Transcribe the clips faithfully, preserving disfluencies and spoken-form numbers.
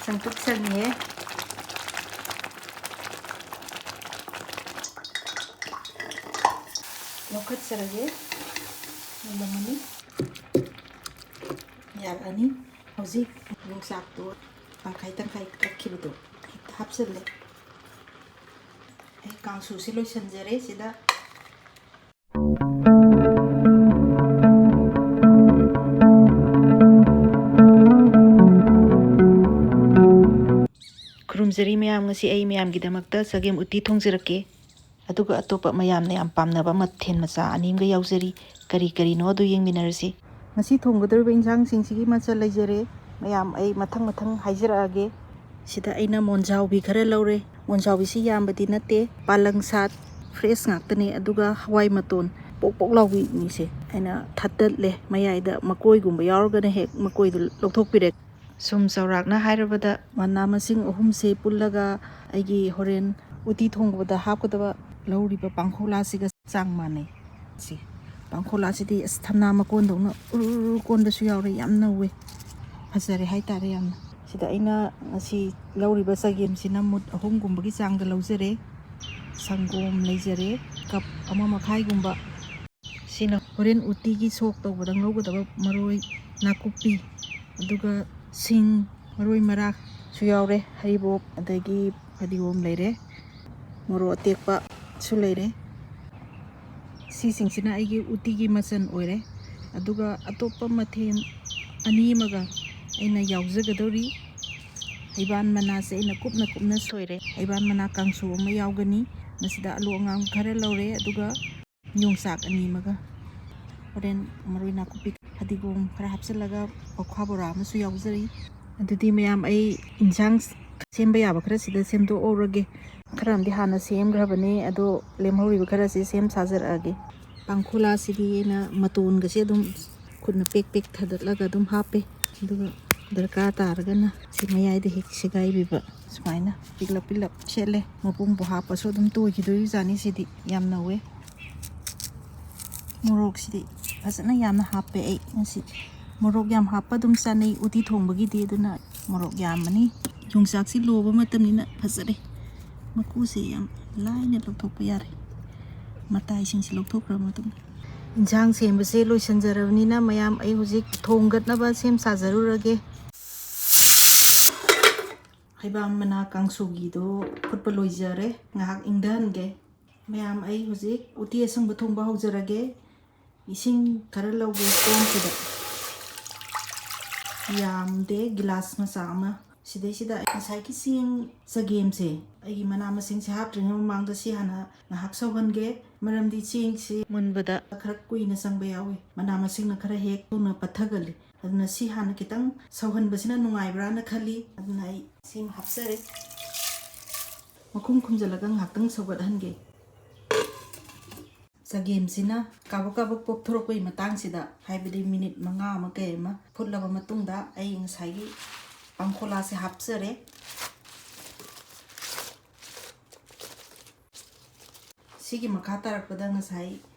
ꯁꯪꯇ꯭ꯔꯤꯛ ꯁꯪꯉꯦ꯫ ꯂꯧꯈꯠꯆꯔꯒꯦ꯫ ꯃꯨꯜꯂꯝꯃꯅꯤ꯫ ꯌꯥꯔꯛꯑꯅꯤ꯫ ꯍꯧꯖꯤꯛ ꯌꯣꯡꯆꯥꯛꯇꯣ ꯇꯪꯈꯥꯏ ꯇꯪꯈꯥꯏ ꯀꯛꯈꯤꯕꯗꯣ ꯍꯦꯛꯇ ꯍꯥꯞꯆꯜꯂꯦ꯫ ꯑꯩ ꯀꯥꯡꯁꯨꯁꯤ ꯂꯣꯏꯁꯤꯟꯖꯔꯦ ꯁꯤꯗ꯫ ꯈꯨꯔꯨꯝꯖꯔꯤ ꯃꯌꯥꯝ, ꯉꯁꯤ ꯑꯩ ꯃꯌꯥꯝꯒꯤꯗꯃꯛꯇ ꯆꯒꯦꯝ ꯎꯇꯤ ꯊꯣꯡꯖꯔꯛꯀꯦ꯫ ꯑꯗꯨꯒ ꯑꯇꯣꯞꯄ ꯃꯌꯥꯝꯅ ꯌꯥꯝ ꯄꯥꯝꯅꯕ ꯃꯊꯦꯜ ꯃꯆꯥ ꯑꯅꯤ ꯑꯃꯒ ꯌꯥꯎꯖꯔꯤ꯫ ꯀꯔꯤ ꯀꯔꯤꯅꯣ ꯑꯗꯨ ꯌꯦꯡꯃꯤꯟꯅꯔꯁꯤ꯫ ꯉꯁꯤ ꯊꯣꯡꯒꯗꯧꯔꯤꯕ ꯏꯟꯁꯥꯡꯁꯤꯡꯁꯤꯒꯤ ꯃꯆꯜ ꯂꯩꯖꯔꯦ꯫ ꯃꯌꯥꯝ ꯑꯩ ꯃꯊꯪ ꯃꯊꯪ ꯍꯥꯏꯖꯔꯛꯑꯒꯦ꯫ ꯁꯤꯗ ꯑꯩꯅ ꯃꯣꯟꯖꯥꯎꯕꯤ ꯈꯔ ꯂꯧꯔꯦ꯫ ꯃꯣꯟꯖꯥꯎꯕꯤꯁꯤ ꯌꯥꯝꯕꯗꯤ ꯅꯠꯇꯦ, ꯄꯥꯂꯪ ꯁꯥꯠ ꯐ꯭ꯔꯦꯁ ꯉꯥꯛꯇꯅꯦ꯫ ꯑꯗꯨꯒ ꯍꯋꯥꯏ ꯃꯇꯣꯟ ꯄꯣꯛ ꯄꯣꯛ ꯂꯥꯎꯕꯤꯅꯤꯁꯦ ꯑꯩꯅ ꯊꯥꯠꯇꯠꯂꯦ꯫ ꯃꯌꯥꯏꯗ ꯃꯀꯣꯏꯒꯨꯝꯕ ꯌꯥꯎꯔꯒꯅ ꯍꯦꯛ ꯃꯀꯣꯏꯗꯨ ꯂꯧꯊꯣꯛꯄꯤꯔꯦ꯫ ꯁꯨꯝ ꯆꯥꯎꯔꯥꯛꯅ ꯍꯥꯏꯔꯕꯗ ꯃꯅꯥ ꯃꯁꯤꯡ ꯑꯍꯨꯝꯁꯦ ꯄꯨꯜꯂꯒ ꯑꯩꯒꯤ ꯍꯣꯔꯦꯟ ꯎꯇꯤ ꯊꯣꯡꯕꯗ ꯍꯥꯞꯀꯗꯕ ꯂꯧꯔꯤꯕ ꯄꯥꯡꯈꯣꯂꯥꯁꯤꯒ ꯆꯥꯡ ꯃꯥꯟꯅꯩ꯫ ꯁꯤ ꯄꯥꯡꯈꯣꯂꯥꯁꯤꯗꯤ ꯑꯁ ꯊꯝꯅꯥ ꯃꯀꯣꯟꯗꯧꯅ ꯎꯔꯨ ꯎꯔꯨ ꯀꯣꯟꯕꯁꯨ ꯌꯥꯎꯔꯦ, ꯌꯥꯝ ꯅꯧꯋꯦ, ꯐꯖꯔꯦ ꯍꯥꯏꯇꯥꯔꯦ ꯌꯥꯝꯅ꯫ ꯁꯤꯗ ꯑꯩꯅ ꯉꯁꯤ ꯂꯧꯔꯤꯕ ꯆꯒꯦꯝꯁꯤꯅ ꯃꯨꯠ ꯑꯍꯨꯝꯒꯨꯝꯕꯒꯤ ꯆꯥꯡꯗ ꯂꯧꯖꯔꯦ꯫ ꯁꯪꯒꯣꯝ ꯂꯩꯖꯔꯦ ꯀꯞ ꯑꯃ ꯃꯈꯥꯏꯒꯨꯝꯕ꯫ ꯁꯤꯅ ꯍꯣꯔꯦꯟ ꯎꯇꯤꯒꯤ ꯁꯣꯛ ꯇꯧꯕꯗ ꯉꯧꯒꯗꯕ ꯃꯔꯣꯏ ꯅꯥꯀꯨꯞꯄꯤ, ꯑꯗꯨꯒ ꯁꯤꯡ, ꯃꯔꯣꯏ ꯃꯔꯥꯡꯁꯨ ꯌꯥꯎꯔꯦ, ꯍꯔꯤꯕꯣꯞ, ꯑꯗꯒꯤ ꯐꯗꯤꯒꯣꯝ ꯂꯩꯔꯦ, ꯃꯣꯔꯣꯛ ꯑꯇꯦꯛꯄꯁꯨ ꯂꯩꯔꯦ꯫ ꯁꯤꯁꯤꯡꯁꯤꯅ ꯑꯩꯒꯤ ꯎꯇꯤꯒꯤ ꯃꯆꯜ ꯑꯣꯏꯔꯦ꯫ ꯑꯗꯨꯒ ꯑꯇꯣꯞꯄ ꯃꯊꯦꯜ ꯑꯅꯤ ꯑꯃꯒ ꯑꯩꯅ ꯌꯥꯎꯖꯒꯗꯧꯔꯤ꯫ ꯍꯩꯕꯥꯟ ꯃꯅꯥꯁꯦ ꯑꯩꯅ ꯀꯨꯞꯅ ꯀꯨꯞꯅ ꯁꯣꯏꯔꯦ꯫ ꯍꯩꯕꯥꯟ ꯃꯅꯥ ꯀꯥꯡꯁꯨ ꯑꯃ ꯌꯥꯎꯒꯅꯤ꯫ ꯃꯁꯤꯗ ꯑꯂꯨ ꯑꯉꯥꯡ ꯈꯔ ꯂꯧꯔꯦ, ꯑꯗꯨꯒ ꯌꯣꯡꯆꯥꯛ ꯑꯅꯤ ꯑꯃꯒ, ꯍꯣꯔꯦꯟ ꯃꯔꯣꯏ ꯅꯥꯀꯨꯞꯄꯤ, ꯐꯗꯤꯒꯣꯝ ꯈꯔ ꯍꯥꯞꯆꯤꯜꯂꯒ ꯑꯣꯛꯈꯥ ꯕꯣꯔꯥ ꯑꯃꯁꯨ ꯌꯥꯎꯖꯔꯤ꯫ ꯑꯗꯨꯗꯤ ꯃꯌꯥꯝ, ꯑꯩ ꯏꯟꯁꯥꯡ ꯁꯦꯝꯕ ꯌꯥꯕ ꯈꯔ ꯁꯤꯗ ꯁꯦꯝꯗꯣꯛꯍꯧꯔꯒꯦ꯫ ꯈꯔ ꯑꯃꯗꯤ ꯍꯥꯟꯅ ꯁꯦꯝꯈ꯭ꯔꯕꯅꯦ, ꯑꯗꯣ ꯂꯦꯝꯍꯧꯔꯤꯕ ꯈꯔꯁꯦ ꯁꯦꯝ ꯁꯥꯖꯔꯛꯑꯒꯦ꯫ ꯄꯥꯡꯈꯣꯂꯥꯁꯤꯗꯤ ꯑꯩꯅ ꯃꯇꯣꯟꯒꯁꯦ ꯑꯗꯨꯝ ꯈꯨꯠꯅ ꯄꯦꯛ ꯄꯦꯛ ꯊꯥꯗꯠꯂꯒ ꯑꯗꯨꯝ ꯍꯥꯞꯄꯦ꯫ ꯑꯗꯨꯒ ꯗꯔꯀꯥꯔ ꯇꯥꯔꯒꯅ ꯁꯤ ꯃꯌꯥꯏꯗ ꯍꯦꯛ ꯁꯦꯒꯥꯏꯕꯤꯕ꯫ ꯁꯨꯃꯥꯏꯅ ꯄꯤꯛꯂꯞ ꯄꯤꯛꯂꯞ ꯁꯦꯠꯂꯦ꯫ ꯃꯄꯨꯝꯕꯨ ꯍꯥꯞꯄꯁꯨ ꯑꯗꯨꯝ ꯇꯣꯏꯈꯤꯗꯣꯔꯤꯕꯖꯥꯠꯅꯤ꯫ ꯁꯤꯗꯤ ꯌꯥꯝ ꯅꯧꯋꯦ꯫ ꯃꯣꯔꯣꯛꯁꯤꯗꯤ ꯐꯖꯅ ꯌꯥꯝꯅ ꯍꯥꯞꯄꯦ ꯑꯩ ꯉꯁꯤ꯫ ꯃꯣꯔꯣꯛ ꯌꯥꯝ ꯍꯥꯞꯄ ꯑꯗꯨꯝ ꯆꯥꯅꯩ ꯎꯇꯤ ꯊꯣꯡꯕꯒꯤꯗꯤ, ꯑꯗꯨꯅ ꯃꯣꯔꯣꯛ ꯌꯥꯝꯃꯅꯤ꯫ ꯌꯣꯡꯆꯥꯛꯁꯤ ꯂꯣꯕ ꯃꯇꯝꯅꯤꯅ ꯐꯖꯔꯦ꯫ ꯃꯀꯨꯁꯦ ꯌꯥꯝ ꯂꯥꯏꯅ ꯂꯧꯊꯣꯛꯄ ꯌꯥꯔꯦ꯫ ꯃꯇꯥꯏꯁꯤꯡꯁꯤ ꯂꯧꯊꯣꯛꯈ꯭ꯔ ꯃꯇꯨꯡꯗ ꯏꯟꯁꯥꯡ ꯁꯦꯝꯕꯁꯦ ꯂꯣꯏꯁꯤꯟꯖꯔꯕꯅꯤꯅ, ꯃꯌꯥꯝ, ꯑꯩ ꯍꯧꯖꯤꯛ ꯊꯣꯡꯒꯠꯅꯕ ꯁꯦꯝ ꯁꯥꯖꯔꯨꯔꯒꯦ꯫ ꯍꯩꯕꯥꯝ ꯃꯅꯥ ꯀꯥꯡꯁꯨꯒꯤꯗꯣ ꯐꯨꯠꯄ ꯂꯣꯏꯖꯔꯦ꯫ ꯉꯥꯏꯍꯥꯛ ꯏꯪꯊꯍꯟꯒꯦ꯫ ꯃꯌꯥꯝ, ꯑꯩ ꯍꯧꯖꯤꯛ ꯎꯇꯤ ꯑꯁꯪꯕ ꯊꯣꯡꯕ ꯍꯧꯖꯔꯒꯦ꯫ ꯏꯁꯤꯡ ꯈꯔ ꯂꯧꯒꯦ ꯀꯣꯟꯁꯤꯗ꯫ ꯌꯥꯝꯗꯦ, ꯒꯤꯂꯥꯁ ꯃꯆꯥ ꯑꯃ꯫ ꯁꯤꯗꯩꯁꯤꯗ ꯑꯩ ꯉꯁꯥꯏꯒꯤ ꯆꯦꯡ ꯆꯒꯦꯝꯁꯦ, ꯑꯩꯒꯤ ꯃꯅꯥ ꯃꯁꯤꯡꯁꯦ ꯍꯥꯞꯇ꯭ꯔꯤꯉꯩ ꯃꯃꯥꯡꯗ ꯁꯤ ꯍꯥꯟꯅ ꯉꯥꯏꯍꯥꯛ ꯁꯧꯍꯟꯒꯦ꯫ ꯃꯔꯝꯗꯤ ꯆꯦꯡꯁꯤ ꯃꯨꯟꯕꯗ ꯈꯔ ꯀꯨꯏꯅ ꯆꯪꯕ ꯌꯥꯎꯋꯤ, ꯃꯅꯥ ꯃꯁꯤꯡꯅ ꯈꯔ ꯍꯦꯛ ꯊꯨꯅ ꯄꯠꯊꯒꯜꯂꯤ꯫ ꯑꯗꯨꯅ ꯁꯤ ꯍꯥꯟꯅ ꯈꯤꯇꯪ ꯁꯧꯍꯟꯕꯁꯤꯅ ꯅꯨꯡꯉꯥꯏꯕ꯭ꯔꯥꯅ ꯈꯜꯂꯤ꯫ ꯑꯗꯨꯅ ꯑꯩ ꯁꯤꯃ ꯍꯥꯞꯆꯔꯦ꯫ ꯃꯈꯨꯝ ꯈꯨꯝꯖꯤꯜꯂꯒ ꯉꯥꯏꯍꯥꯛꯇꯪ ꯁꯧꯒꯠꯍꯟꯒꯦ꯫ ꯆꯒꯦꯝꯁꯤꯅ ꯀꯥꯕꯛ ꯀꯥꯕꯛ ꯄꯣꯞꯊꯣꯔꯛꯄꯒꯤ ꯃꯇꯥꯡꯁꯤꯗ, ꯍꯥꯏꯕꯗꯤ ꯃꯤꯅꯤꯠ ꯃꯉꯥ ꯑꯃ ꯀꯩ ꯑꯃ ꯐꯨꯠꯂꯕ ꯃꯇꯨꯡꯗ, ꯑꯩ ꯉꯁꯥꯏꯒꯤ ꯄꯥꯡꯈꯣꯂꯥꯁꯦ ꯍꯥꯞꯆꯔꯦ꯫ ꯁꯤꯒꯤ ꯃꯈꯥ ꯇꯥꯔꯛꯄꯗ ꯉꯁꯥꯏ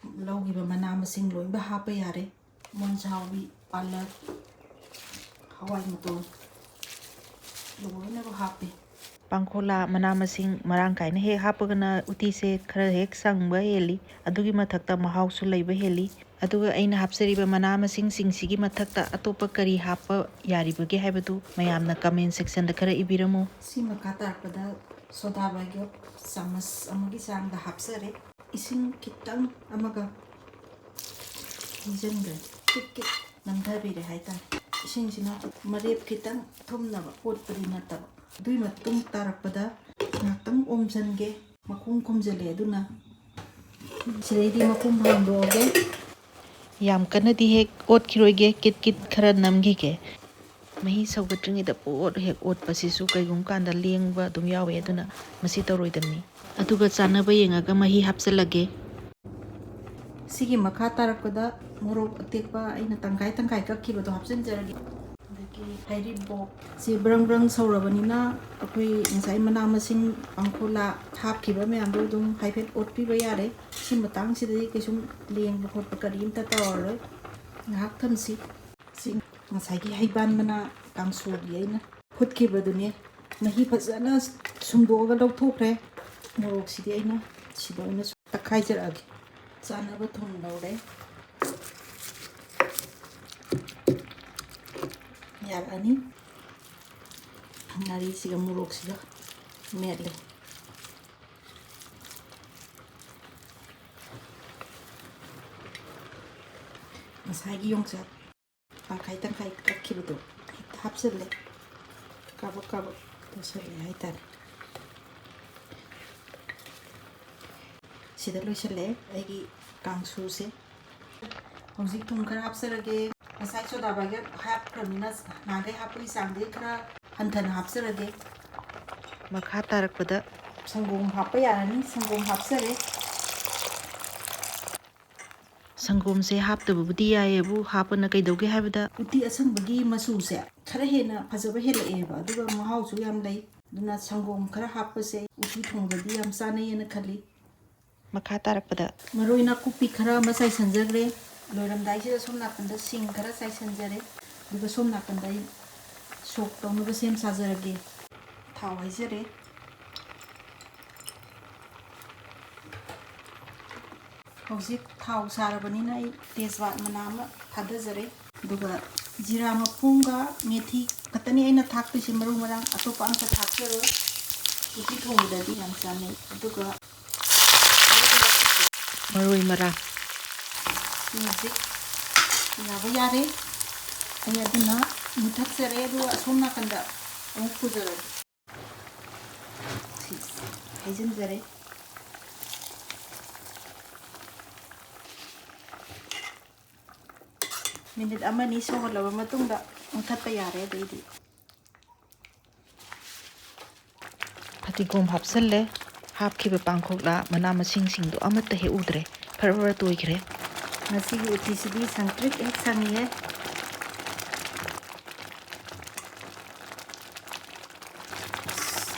ꯂꯧꯈꯤꯕ ꯃꯅꯥ ꯃꯁꯤꯡ ꯂꯣꯏꯅ ꯍꯥꯞꯄ ꯌꯥꯔꯦ꯫ ꯃꯣꯟꯖꯥꯎꯕꯤ, ꯄꯥꯂꯛ, ꯍꯋꯥꯏ ꯃꯇꯣꯟ ꯂꯣꯏꯅꯃꯛ ꯍꯥꯞꯄꯤ꯫ ꯄꯥꯡꯈꯣꯂꯥ ꯃꯅꯥ ꯃꯁꯤꯡ ꯃꯔꯥꯡ ꯀꯥꯏꯅ ꯍꯦꯛ ꯍꯥꯞꯄꯒꯅ ꯎꯇꯤꯁꯦ ꯈꯔ ꯍꯦꯛ ꯆꯪꯕ ꯍꯦꯜꯂꯤ, ꯑꯗꯨꯒꯤ ꯃꯊꯛꯇ ꯃꯍꯥꯎꯁꯨ ꯂꯩꯕ ꯍꯦꯜꯂꯤ꯫ ꯑꯗꯨꯒ ꯑꯩꯅ ꯍꯥꯞꯆꯔꯤꯕ ꯃꯅꯥ ꯃꯁꯤꯡꯁꯤꯡꯁꯤꯒꯤ ꯃꯊꯛꯇ ꯑꯇꯣꯞꯄ ꯀꯔꯤ ꯍꯥꯞꯄ ꯌꯥꯔꯤꯕꯒꯦ ꯍꯥꯏꯕꯗꯨ ꯃꯌꯥꯝꯅ comment sectionꯗ ꯈꯔ ꯏꯕꯤꯔꯝꯃꯨ꯫ ꯁꯤ ꯃꯈꯥ ꯇꯥꯔꯛꯄꯗ ꯁꯣꯗꯥ ꯕꯥꯏꯒꯞ ꯆꯥꯃꯁ ꯑꯃꯒꯤ ꯆꯥꯡꯗ ꯍꯥꯞꯆꯔꯦ꯫ ꯏꯁꯤꯡ ꯈꯤꯇꯪ ꯑꯃꯒ ꯍꯩꯖꯤꯟꯈ꯭ꯔꯦ꯫ ꯀꯤꯠ ꯀꯤꯠ ꯅꯝꯊꯕꯤꯔꯦ ꯍꯥꯏꯇꯥꯔꯦ꯫ ꯏꯁꯤꯡꯁꯤꯅ ꯃꯔꯦꯞ ꯈꯤꯇꯪ ꯊꯨꯝꯅꯕ, ꯑꯣꯠꯄꯗꯤ ꯅꯠꯇꯕ꯫ ꯑꯗꯨꯒꯤ ꯃꯇꯨꯡ ꯇꯥꯔꯛꯄꯗ ꯉꯥꯛꯇꯪ ꯑꯣꯝꯁꯤꯟꯒꯦ꯫ ꯃꯈꯨꯝ ꯈꯨꯝꯖꯤꯜꯂꯦ, ꯑꯗꯨꯅ ꯁꯤꯗꯩꯗꯤ ꯃꯈꯨꯝ ꯍꯥꯡꯗꯣꯛꯑꯒꯦ꯫ ꯌꯥꯝ ꯀꯟꯅꯗꯤ ꯍꯦꯛ ꯑꯣꯠꯈꯤꯔꯣꯏꯒꯦ, ꯀꯤꯠ ꯀꯤꯠ ꯈꯔ ꯅꯝꯈꯤꯒꯦ꯫ ꯃꯍꯤ ꯁꯧꯒꯠꯇ꯭ꯔꯤꯉꯩꯗ ꯄꯣꯠ ꯍꯦꯛ ꯑꯣꯠꯄꯁꯤꯁꯨ ꯀꯩꯒꯨꯝꯕ ꯀꯥꯟꯗ ꯂꯦꯡꯕ ꯑꯗꯨꯝ ꯌꯥꯎꯋꯦ, ꯑꯗꯨꯅ ꯃꯁꯤ ꯇꯧꯔꯣꯏꯗꯕꯅꯤ꯫ ꯑꯗꯨꯒ ꯆꯥꯟꯅꯕ ꯌꯦꯡꯉꯒ ꯃꯍꯤ ꯍꯥꯞꯆꯤꯜꯂꯒꯦ꯫ ꯁꯤꯒꯤ ꯃꯈꯥ ꯇꯥꯔꯛꯄꯗ ꯃꯣꯔꯣꯛ ꯑꯇꯦꯛꯄ ꯑꯩꯅ ꯇꯪꯈꯥꯏ ꯇꯪꯈꯥꯏ ꯀꯛꯈꯤꯕꯗꯣ ꯍꯥꯞꯆꯤꯟꯖꯔꯒꯦ꯫ ꯑꯗꯒꯤ ꯍꯩꯔꯤꯕꯣꯞ ꯁꯤ ꯕ꯭ꯔꯪ ꯕ꯭ꯔꯪ ꯁꯧꯔꯕꯅꯤꯅ, ꯑꯩꯈꯣꯏ ꯉꯁꯥꯏ ꯃꯅꯥ ꯃꯁꯤꯡ ꯄꯥꯡꯈꯣꯂꯥ ꯍꯥꯞꯈꯤꯕ ꯃꯌꯥꯝꯗꯣ ꯑꯗꯨꯝ ꯍꯥꯏꯐꯦꯠ ꯑꯣꯠꯄꯤꯕ ꯌꯥꯔꯦ꯫ ꯁꯤ ꯃꯇꯥꯡꯁꯤꯗꯗꯤ ꯀꯩꯁꯨꯝ ꯂꯦꯡꯕ ꯈꯣꯠꯄ ꯀꯔꯤꯝꯇ ꯇꯧꯔꯔꯣꯏ꯫ ꯉꯥꯏꯍꯥꯛ ꯊꯝꯁꯤ꯫ ꯁꯤ ꯉꯁꯥꯏꯒꯤ ꯍꯩꯕꯥꯟ ꯃꯅꯥ ꯀꯥꯡꯁꯨꯒꯤ ꯑꯩꯅ ꯐꯨꯠꯈꯤꯕꯗꯨꯅꯦ꯫ ꯃꯍꯤ ꯐꯖꯅ ꯁꯨꯝꯗꯣꯛꯑꯒ ꯂꯧꯊꯣꯛꯈ꯭ꯔꯦ꯫ ꯃꯣꯔꯣꯛꯁꯤꯗꯤ ꯑꯩꯅ ꯁꯤꯗ ꯑꯣꯏꯅ ꯇꯛꯈꯥꯏꯖꯔꯛꯑꯒꯦ꯫ ꯆꯥꯅꯕ ꯊꯨꯝ ꯂꯧꯔꯦ꯫ ꯌꯥꯔꯛꯑꯅꯤ꯫ ꯉꯥꯔꯤꯁꯤꯒ ꯃꯣꯔꯣꯛꯁꯤꯒ ꯃꯦꯠꯂꯦ꯫ ꯉꯁꯥꯏꯒꯤ ꯌꯣꯡꯆꯥꯛ ꯇꯪꯈꯥꯏ ꯇꯪꯈꯥꯏ ꯀꯛꯈꯤꯕꯗꯣ ꯍꯦꯛꯇ ꯍꯥꯞꯆꯤꯜꯂꯦ꯫ ꯀꯥꯕꯛ ꯀꯥꯕꯛ ꯇꯧꯁꯜꯂꯦ ꯍꯥꯏꯇꯥꯔꯦ꯫ ꯁꯤꯗ ꯂꯣꯏꯁꯤꯜꯂꯛꯑꯦ ꯑꯩꯒꯤ ꯀꯥꯡꯁꯨꯁꯦ꯫ ꯍꯧꯖꯤꯛ ꯊꯨꯝ ꯈꯔ ꯍꯥꯞꯆꯔꯒꯦ꯫ ꯉꯁꯥꯏ ꯁꯣꯗꯥ ꯕꯥꯏꯒꯞ ꯍꯥꯞꯈ꯭ꯔꯕꯅꯤꯅ ꯅꯍꯥꯟꯈꯩ ꯍꯥꯞꯄꯒꯤ ꯆꯥꯡꯗꯒꯤ ꯈꯔ ꯍꯟꯊꯅ ꯍꯥꯞꯆꯔꯒꯦ꯫ ꯃꯈꯥ ꯇꯥꯔꯛꯄꯗ ꯁꯪꯒꯣꯝ ꯍꯥꯞꯄ ꯌꯥꯔꯅꯤ꯫ ꯁꯪꯒꯣꯝ ꯍꯥꯞꯆꯔꯦ꯫ ꯁꯪꯒꯣꯝꯁꯦ ꯍꯥꯞꯇꯕꯕꯨꯗꯤ ꯌꯥꯏꯌꯦꯕꯨ, ꯍꯥꯞꯄꯅ ꯀꯩꯗꯧꯒꯦ ꯍꯥꯏꯕꯗ ꯎꯇꯤ ꯑꯁꯪꯕꯒꯤ ꯃꯆꯨꯁꯦ ꯈꯔ ꯍꯦꯟꯅ ꯐꯖꯕ ꯍꯦꯜꯂꯛꯑꯦꯕ, ꯑꯗꯨꯒ ꯃꯍꯥꯎꯁꯨ ꯌꯥꯝ ꯂꯩ꯫ ꯑꯗꯨꯅ ꯁꯪꯒꯣꯝ ꯈꯔ ꯍꯥꯞꯄꯁꯦ ꯎꯇꯤ ꯊꯣꯡꯕꯗꯤ ꯌꯥꯝ ꯆꯥꯅꯩꯌꯦꯅ ꯈꯜꯂꯤ꯫ ꯃꯈꯥ ꯇꯥꯔꯛꯄꯗ ꯃꯔꯣꯏ ꯅꯥꯀꯨꯞꯄꯤ ꯈꯔ ꯑꯃ ꯆꯥꯏꯁꯟꯖꯈ꯭ꯔꯦ꯫ ꯂꯣꯏꯔꯝꯗꯥꯏꯁꯤꯗ ꯁꯣꯝ ꯅꯥꯀꯟꯗ ꯁꯤꯡ ꯈꯔ ꯆꯥꯏꯁꯟꯖꯔꯦ꯫ ꯑꯗꯨꯒ ꯁꯣꯝ ꯅꯥꯀꯟꯗ ꯑꯩ ꯁꯣꯛ ꯇꯧꯅꯕ ꯁꯦꯝ ꯁꯥꯖꯔꯒꯦ꯫ ꯊꯥꯎ ꯍꯩꯖꯔꯦ꯫ ꯍꯧꯖꯤꯛ ꯊꯥꯎ ꯁꯥꯔꯕꯅꯤꯅ ꯑꯩ ꯇꯦꯖꯄꯥꯠ ꯃꯅꯥ ꯑꯃ ꯊꯥꯗꯖꯔꯦ꯫ ꯑꯗꯨꯒ ꯖꯤꯔꯥ ꯃꯄꯨꯝꯒ ꯃꯦꯊꯤ ꯈꯛꯇꯅꯤ ꯑꯩꯅ ꯊꯥꯛꯇꯣꯏꯁꯦ, ꯃꯔꯨ ꯃꯔꯥꯡ ꯑꯇꯣꯞꯄ ꯑꯝꯇ ꯊꯥꯛꯆꯔꯣꯏ꯫ ꯎꯇꯤ ꯊꯣꯡꯕꯗꯗꯤ ꯌꯥꯝ ꯆꯥꯅꯩ꯫ ꯑꯗꯨꯒ ꯃꯔꯣꯏ ꯃꯔꯥꯡ꯫ ꯍꯧꯖꯤꯛ ꯌꯥꯕ ꯌꯥꯔꯦ꯫ ꯑꯩ ꯑꯗꯨꯅ ꯃꯨꯊꯠꯆꯔꯦ, ꯑꯗꯨꯒ ꯑꯁꯣꯝ ꯅꯥꯀꯟꯗ ꯑꯃꯨꯛ ꯄꯨꯖꯔꯒꯦ꯫ ꯁꯤ ꯍꯩꯖꯤꯟꯖꯔꯦ꯫ ꯃꯤꯅꯤꯠ ꯑꯃ ꯑꯅꯤ ꯁꯧꯍꯜꯂꯕ ꯃꯇꯨꯡꯗ ꯃꯨꯊꯠꯄ ꯌꯥꯔꯦ꯫ ꯑꯗꯩꯗꯤ ꯐꯗꯤꯒꯣꯝ ꯍꯥꯞꯆꯜꯂꯦ꯫ ꯍꯥꯞꯈꯤꯕ ꯄꯥꯡꯈꯣꯛꯂꯥ ꯃꯅꯥ ꯃꯁꯤꯡꯁꯤꯡꯗꯣ ꯑꯃꯠꯇ ꯍꯦꯛ ꯎꯗ꯭ꯔꯦ, ꯐꯔ ꯐꯔ ꯇꯣꯏꯈ꯭ꯔꯦ꯫ ꯉꯁꯤꯒꯤ ꯎꯇꯤꯁꯤꯗꯤ ꯁꯪꯇ꯭ꯔꯤꯛ ꯍꯦꯛ ꯁꯪꯉꯤꯍꯦ꯫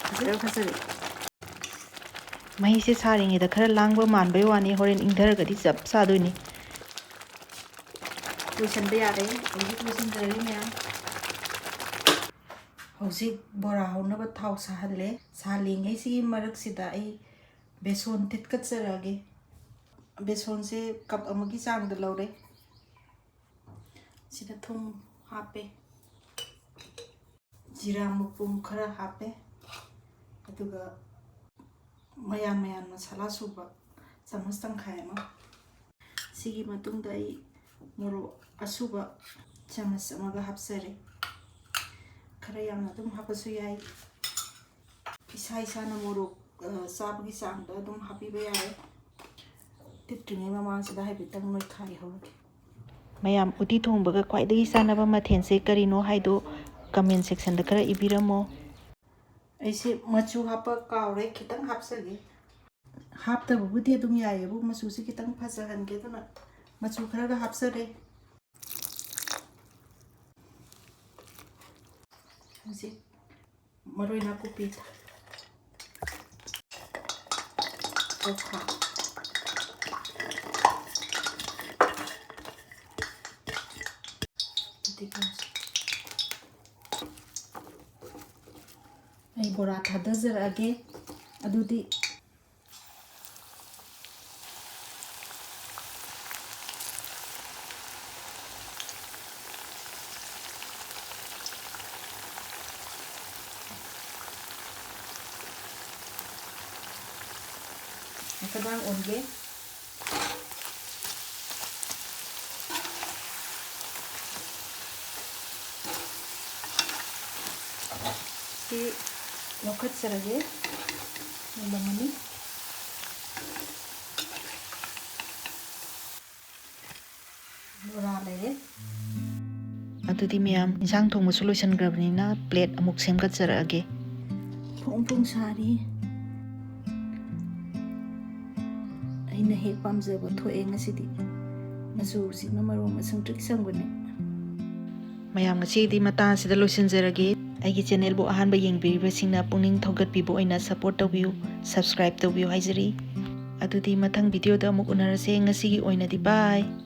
ꯐꯖꯔꯦ, ꯐꯖꯔꯦ꯫ ꯃꯍꯤꯁꯦ ꯁꯥꯔꯤꯉꯩꯗ ꯈꯔ ꯂꯥꯡꯕ ꯃꯥꯟꯕꯩ ꯋꯥꯅꯤ, ꯍꯣꯔꯦꯟ ꯏꯪꯊꯔꯒꯗꯤ ꯆꯞ ꯆꯥꯗꯣꯏꯅꯤ꯫ ꯂꯣꯏꯁꯟꯕ ꯌꯥꯔꯦ꯫ ꯍꯧꯖꯤꯛ ꯂꯣꯏꯁꯤꯟꯖꯔꯒꯦ ꯃꯌꯥꯝ꯫ ꯍꯧꯖꯤꯛ ꯕꯣꯔꯥ ꯍꯧꯅꯕ ꯊꯥꯎ ꯁꯥꯍꯜꯂꯦ꯫ ꯁꯥꯍꯜꯂꯤꯉꯩꯁꯤꯒꯤ ꯃꯔꯛꯁꯤꯗ ꯑꯩ ꯕꯦꯁꯣꯟ ꯊꯤꯠꯀꯠꯆꯔꯛꯑꯒꯦ꯫ ꯕꯦꯁꯣꯟꯁꯦ ꯀꯞ ꯑꯃꯒꯤ ꯆꯥꯡꯗ ꯂꯧꯔꯦ꯫ ꯁꯤꯗ ꯊꯨꯝ ꯍꯥꯞꯄꯦ, ꯖꯤꯔꯥ ꯃꯄꯨꯝ ꯈꯔ ꯍꯥꯞꯄꯦ, ꯑꯗꯨꯒ ꯃꯌꯥꯟ ꯃꯌꯥꯟ ꯃꯁꯥꯂꯥ ꯁꯨꯕ ꯆꯥꯃꯁ ꯇꯪꯈꯥꯏ ꯑꯃ꯫ ꯁꯤꯒꯤ ꯃꯇꯨꯡꯗ ꯑꯩ ꯃꯣꯔꯣꯛ ꯑꯁꯨꯕ ꯆꯥꯃꯁ ꯑꯃꯒ ꯍꯥꯞꯆꯔꯦ꯫ ꯈꯔ ꯌꯥꯝꯅ ꯑꯗꯨꯝ ꯍꯥꯞꯄꯁꯨ ꯌꯥꯏ꯫ ꯏꯁꯥ ꯏꯁꯥꯅ ꯃꯣꯔꯣꯛ, ꯑ, ꯆꯥꯕꯒꯤ ꯆꯥꯡꯗ ꯑꯗꯨꯝ ꯍꯥꯞꯄꯤꯕ ꯌꯥꯔꯦ꯫ ꯇꯤꯠꯇ꯭ꯔꯤꯉꯩ ꯃꯃꯥꯡꯁꯤꯗ ꯍꯥꯏꯐꯦꯠꯇꯪ ꯅꯣꯏꯈꯥꯏꯍꯧꯔꯒꯦ꯫ ꯃꯌꯥꯝ, ꯎꯇꯤ ꯊꯣꯡꯕꯒ ꯈ꯭ꯋꯥꯏꯗꯒꯤ ꯆꯥꯟꯅꯕ ꯃꯊꯦꯜꯁꯦ ꯀꯔꯤꯅꯣ ꯍꯥꯏꯗꯣ comment sectionꯗ ꯈꯔ ꯏꯕꯤꯔꯝꯃꯣ꯫ ꯑꯩꯁꯦ ꯃꯆꯨ ꯍꯥꯞꯄ ꯀꯥꯎꯔꯦ, ꯈꯤꯇꯪ ꯍꯥꯞꯆꯒꯦ꯫ ꯍꯥꯞꯇꯕꯕꯨꯗꯤ ꯑꯗꯨꯝ ꯌꯥꯏꯌꯦꯕꯨ, ꯃꯆꯨꯁꯦ ꯈꯤꯇꯪ ꯐꯖꯍꯟꯒꯦ, ꯑꯗꯨꯅ ꯃꯆꯨ ꯈꯔꯒ ꯍꯥꯞꯆꯔꯦ꯫ ꯍꯧꯖꯤꯛ ꯃꯔꯣꯏ ꯅꯥꯀꯨꯞꯄꯤ, ꯀꯧꯈꯥ, ꯑꯗꯨꯒ ꯑꯩ ꯕꯣꯔꯥ ꯊꯥꯗꯖꯔꯛꯑꯒꯦ꯫ ꯑꯗꯨꯗꯤ ꯉꯥꯛꯇꯪ ꯑꯣꯟꯒꯦ꯫ ꯁꯤ ꯂꯧꯈꯠꯆꯔꯒꯦ꯫ ꯃꯨꯜꯂꯝꯃꯅꯤ꯫ ꯕꯣꯔꯥ ꯂꯩꯔꯦ꯫ ꯑꯗꯨꯗꯤ ꯃꯌꯥꯝ, ꯏꯟꯁꯥꯡ ꯊꯣꯡꯕꯁꯨ ꯂꯣꯏꯁꯤꯟꯈ꯭ꯔꯕꯅꯤꯅ plate ꯑꯃꯨꯛ ꯁꯦꯝꯒꯠꯆꯔꯛꯑꯒꯦ꯫ ꯐꯣꯡ ꯐꯣꯡ ꯁꯥꯔꯤ꯫ ꯑꯩꯅ ꯍꯦꯛ ꯄꯥꯝꯖꯕ ꯊꯣꯛꯑꯦ ꯉꯁꯤꯗꯤ꯫ ꯃꯆꯨꯁꯤꯅ ꯃꯔꯣꯡ ꯑꯁꯪ ꯇ꯭ꯔꯤꯛ ꯁꯪꯕꯅꯦ꯫ ꯃꯌꯥꯝ, ꯉꯁꯤꯒꯤꯗꯤ ꯃꯇꯥꯡ ꯑꯁꯤꯗ ꯂꯣꯏꯁꯤꯟꯖꯔꯒꯦ꯫ ꯑꯩꯒꯤ channelꯕꯨ ꯑꯍꯥꯟꯕ ꯌꯦꯡꯕꯤꯔꯤꯕꯁꯤꯡꯅ ꯄꯨꯛꯅꯤꯡ ꯊꯧꯒꯠꯄꯤꯕ ꯑꯣꯏꯅ support ꯇꯧꯕꯤꯌꯨ, subscribe ꯇꯧꯕꯤꯌꯨ ꯍꯥꯏꯖꯔꯤ꯫ ꯑꯗꯨꯗꯤ ꯃꯊꯪ videoꯗ ꯑꯃꯨꯛ ꯎꯅꯔꯁꯦ꯫ ꯉꯁꯤꯒꯤ ꯑꯣꯏꯅꯗꯤ bye꯫